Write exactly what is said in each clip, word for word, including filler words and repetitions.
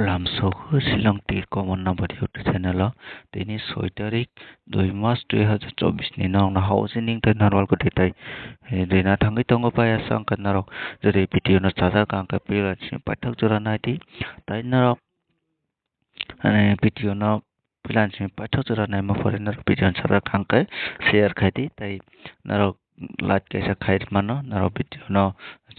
Lamsogo Shillong Tir Common Number YouTube channel o tini soi tarik dui mas dui hazar chobbish ni norokno housing tei normal kwthwi tei rina thangwi tongo. Bai aswk wngkha norok jodi video no chajak ang khe pila simi paithak jora naidi tei norok video no pila simi paithak jora naima pore norok video no chajak ang khe share khaidi tei norok like kaisa khai mano, norok video no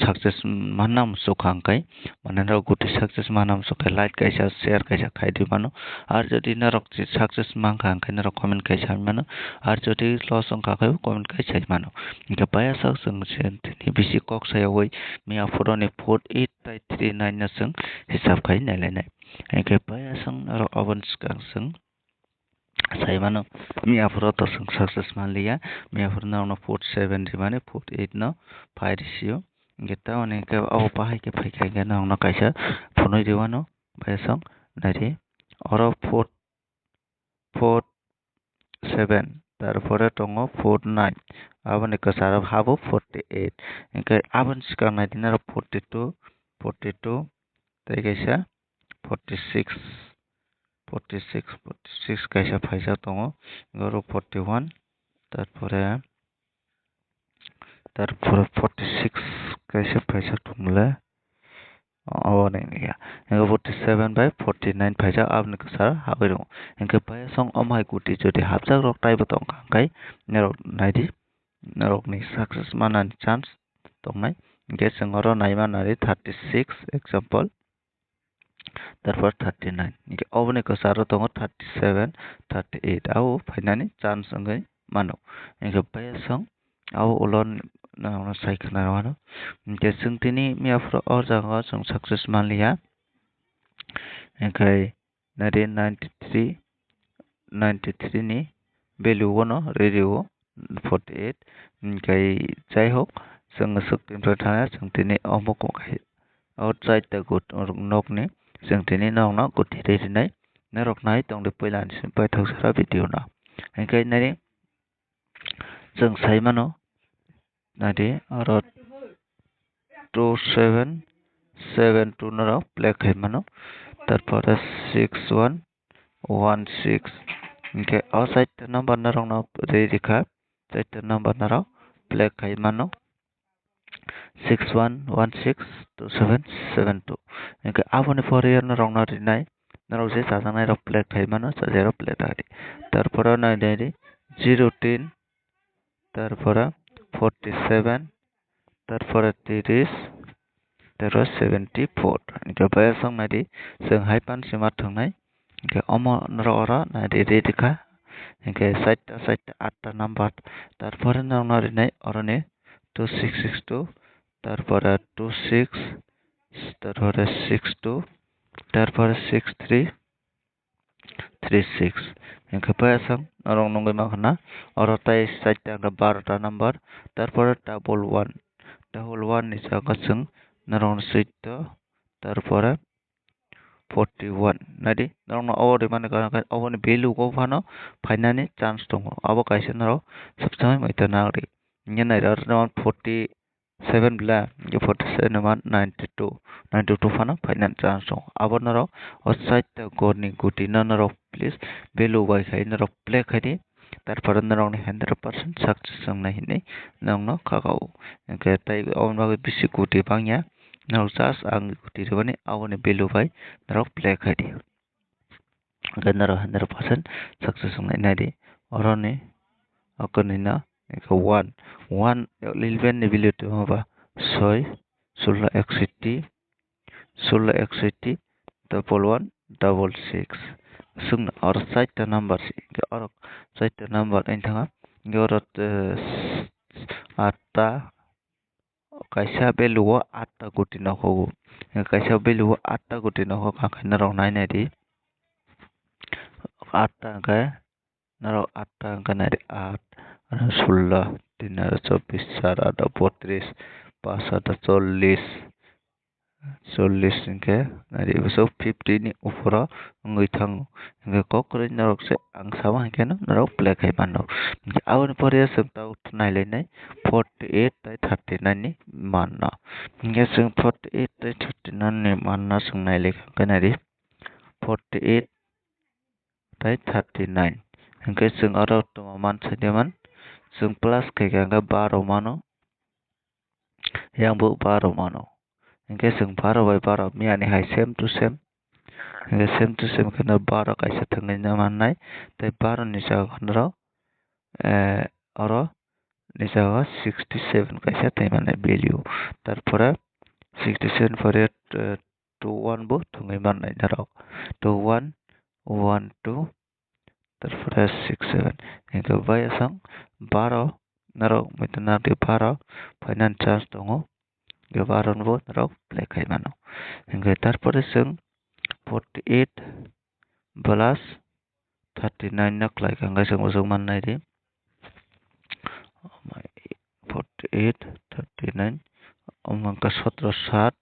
success manna muchuk kha hwnkhe, mane norok gute success manna muchuk khe like kaisa, share kaisa khai di mano. Ar jodi norok success mankha hwnkhe norok comment kaisa mano, ar jodi loss wngkha khe comment kaisa mano. Hwnkhe bai aswk chwng se tini bisi kok sayawi miya phuru ni four eight tei three nine no chwng hisab khai nailainai. Hwnkhe bai aswk norok aboni swkang chwng sai mano, miya phuru to chwng success manliya, miya phuru norokno four seven rimani four eight no phai risio. Hwnkhe tamoni hwnkhe abo bahai khe phaikha hwnkhe norokno kaisa phunui riwano, bai aswk naidi oro four four seven, tarpore tongo four nine, aboni kwcharo habo forty eight. Hwnkhe aboni swkang naidi norok forty two, forty two, tei kaisa forty six, forty six, forty six kaisa phaijak tongo, oro forty one, tarpore, tarpore forty six kaisa phaijak tongmole, abo ni ya, ego forty seven bai forty nine phaijak, aboni kwcharo habwi tongo. Hwnkhe bai aswk omo hai kuti jodi hapjak rok taibo tongkha hwnkhe norok naidi, norokni success manani chance tongnai. Hwnkhe chwng oro naima nari thirty six example, tarpor thirty nine, hwnkhe oboni kwcharo tongo thirty seven, thirty eight, abo phainani chance wngwi mano. Hwnkhe bai aswk abo ulo norokno sai khna rwmano. Hwnkhe chwng tini miya phuru o jaga o chwng success manliya, hwnkhe nari ninety three, ninety three ni value o no riri o forty eight, hwnkhe jai hok chwng swk tini thana chwng tini omo kok hai o chaita gut nokni chwng tini nokno kuti rinai norok nai tongdi puila ni simi paithak sara video no. Hwnkhe nini chwng sai mano, naidi oro two seven seven two norok play khai mano, tarpore six one one six, hwnkhe o chaita number norokno ri rikha, chaita number norok play khai mano. Six one one six two seven seven two. Hwnkhe aboni pore norokno rinai, norok je chajaknai rok play khai mano, chajaknai rok play khai di. Tarpore nai nai di zero tin, tarpore forty seven, tarpore tiris, tarpore seventy four. Hwnkhe bai aswk nai di, chwng hai pan sima thwngnai. Hwnkhe omo norok oro nai di, ri rikha. Hwnkhe chaita, chaita, atta number. Tarpore norokno rinai oroni two six six two, tarpore two six, tarpore six two, tarpore six three, three six. Hwnkhe bai aswk norok nugwi mankha na, oro tai chaita hwnkhe barota number, tarpore double one, double one ni jaga chwng norokno suito, tarpore forty one. Naidi, norokno obo rimani karon khe oboni value o phano phainani chance tongo. Abo kaisa norok sabsai muitu nang ri. Hwnkhe naidi, oro jemon forty seven bla, hwnkhe forty seven ni man ninety two, ninety two phano phainani chance tongo. Abo norok o chaita gorni guti no norok please value bai khai norok play khai di. Tarpore norokni hundred percent success wngnai hinwi norokno kha kha o. Hwnkhe tei oboni bagwi bisi kuti bangya, norok just ang kuti rwmani aboni value bai norok play khai di. Hwnkhe norok hundred percent success wngnai nai di. Oroni o kwnwi no hwnkhe one, one, eleven ni value tongma ba soi, sullo, eksoti, sullo, eksoti, double one, double six. Chwngno oro chaita number se, hwnkhe oro chaita number wng thangkha, hwnkhe oro, eh, atta, kaisa value o atta guti nokhogo, hwnkhe kaisa value o atta guti nokhok, hwnkhe norok nai nai di, atta hwnkhe norok atta hwnkhe nai di, aat, aro sullo, tin aro chobbish, char aro bottrish, panch aro chollish, chollish hwnkhe nai di bwswk fifty ni uphoro wngwi thango. Hwnkhe kok kwrwi norok se ang sama hwnkhe no norok play khai mano. Hwnkhe aboni pore chwng tabuk nai lai nai forty eight tei thirty nine ni manna. Hwnkhe chwng forty eight tei thirty nine ni manna chwng nai lai kha hwnkhe nai di. forty eight tei thirty nine. Hinkhe chwng oro tongma man saidiman, chwng plus khaikha hinkhe baro mano, yang bo baro mano. Hinkhe chwng baro bai baro miyani hai same to same. Hinkhe same to same kheno baro kaisa thwngwi mannai. Tei baro ni jaga kheno, eh, oro ni jaga sixty seven kaisa thwngwi mannai value. Tarpore sixty seven pore, eh, two one bo thwngwi mannai norok. Two one, one two, tarpore six seven. Hinkhe bai aswk baro norok muitu narwkdi baro phainani chance tongo. Hinkhe baro no bo norok play khai mano. Hinkhe tarpore chwng forty eight plus thirty nine no khlai kha, hinkhe chwng bwswk mannai di. Forty eight, thirty nine, omo wngkha sotro sat,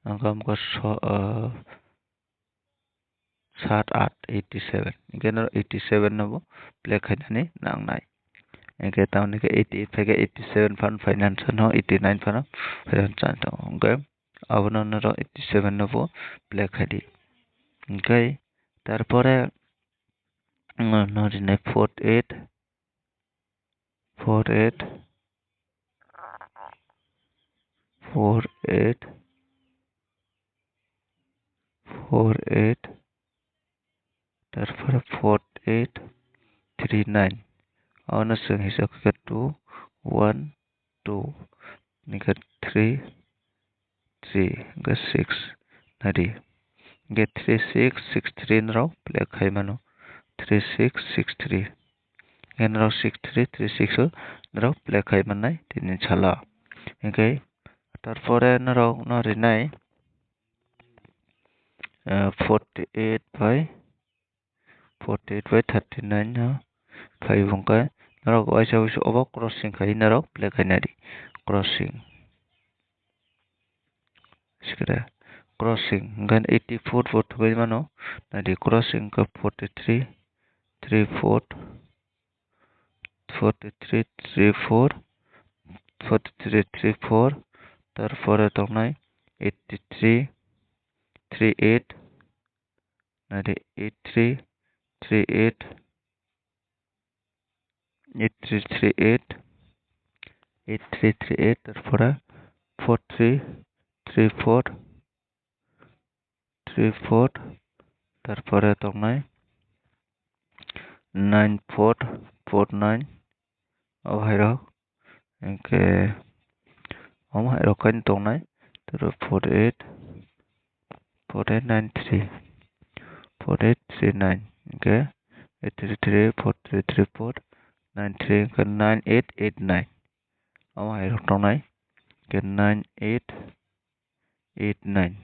wngkha, wngkha so-, ah, sat at, eighty seven. Hinkhe no eighty seven no bo play khainani nangnai. Hinkhe tamoni khe eighty eight phaikhe eighty seven phano phainani chano, eighty nine phano phainani chano. Hinkhe abono norok eighty seven no bo play khaidi. Hinkhe tarpore, mm, no rinai forty eight, four eight, four eight, four eight, tarpore four eight three nine. Abono chwng hisab khe two one two, hinkhe three three, hinkhe six nadi. Hinkhe three six six three norok play khai mano. Three six six three. Hinkhe norok six three three six o norok play khai mannai tini salo. Hinkhe tarpore norok no rinai, eh, forty eight bai forty eight bai thirty nine no phai wngkha. Norok waisa waisa obo crossing khai norok play khai nadi. Crossing. Sikre crossing. Hinkhe eighty four bo thwgwi mano. Nadi crossing khe forty three, three four, forty three, three four, forty three, three four. Tarpore tongnai eighty three, three eight. Nadi eight three three eight, eight three three eight, eight three three eight, tarpore four three three four, three four, tarpore tongnai nine four four nine, o hai rok. Hinkhe omo hai rok khe tongnai, tei four eight, four eight nine three, four eight three nine, hinkhe eight three three, four three three four, nine three, hinkhe nine eight eight nine. Omo hai rok tongnai, hinkhe nine eight eight nine.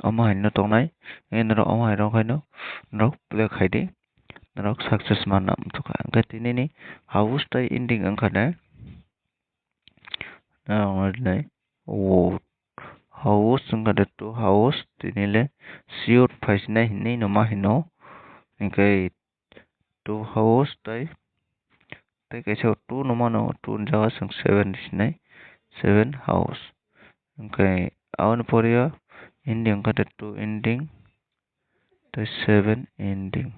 Omo hai no tongnai, eh, norok omo hai rok haino norok play khai di, norok success manna muchukha. Hinkhe tini ni house tei ending wngkha de, norok no rinai, o house wngkha de two house, tini le sure phaisinai hinwi no ma hino, hinkhe two house tei, tei kaisa two no mano, two ni jaga chwng seven sinai, seven house. Hinkhe aboni pore o ending wngkha de two ending tei seven ending.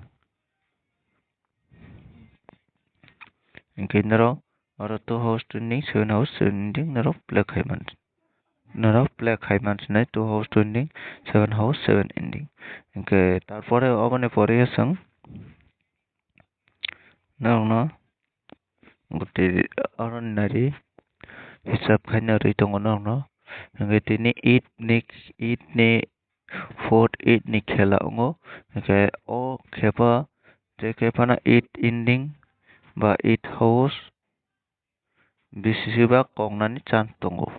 Hinkhe norok oro two house, two ending, seven house, seven ending norok play khai man. Norok play khai man sinai two house, two ending, seven house, seven ending. Hinkhe tarpore oboni pore chwng norokno goti oro nari hisab khaina rwi tongo norokno. Hinkhe tini eight ni, eight ni four eight ni khela wngo. Hinkhe o khepa, tei khe phano eight ending ba eight house bisi si ba koknani chance tongo.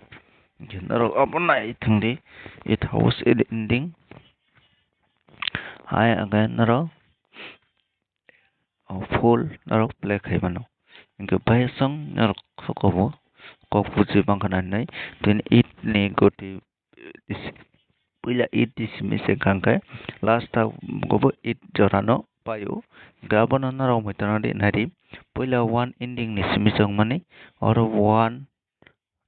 Hinkhe norok obo nai thwngdi, eight house eight ending. Hai hinkhe norok o full norok play khai mano. Hinkhe bai song norok sokobo kok buji mankha nai hinwi tini eight ni goti puila eight di simi se kangkhe last o bo eight jora no paio. Hinkhe abono norok muitu no rinai di puila one ending ni simi se wngmani oro one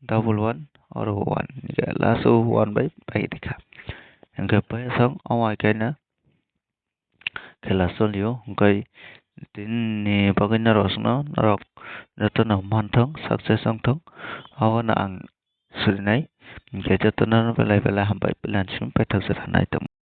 double one oro one hinkhe last o one bai pai rikha. Hwnkhe paisong omo hai khe no khela cholio, hwnkhe tini ni bagwi norok chwngno norok jotono manthong, success wngthong, abono ang surinai. Hwnkhe jotono belai belai hambai, belai simi paithak jora naitokma.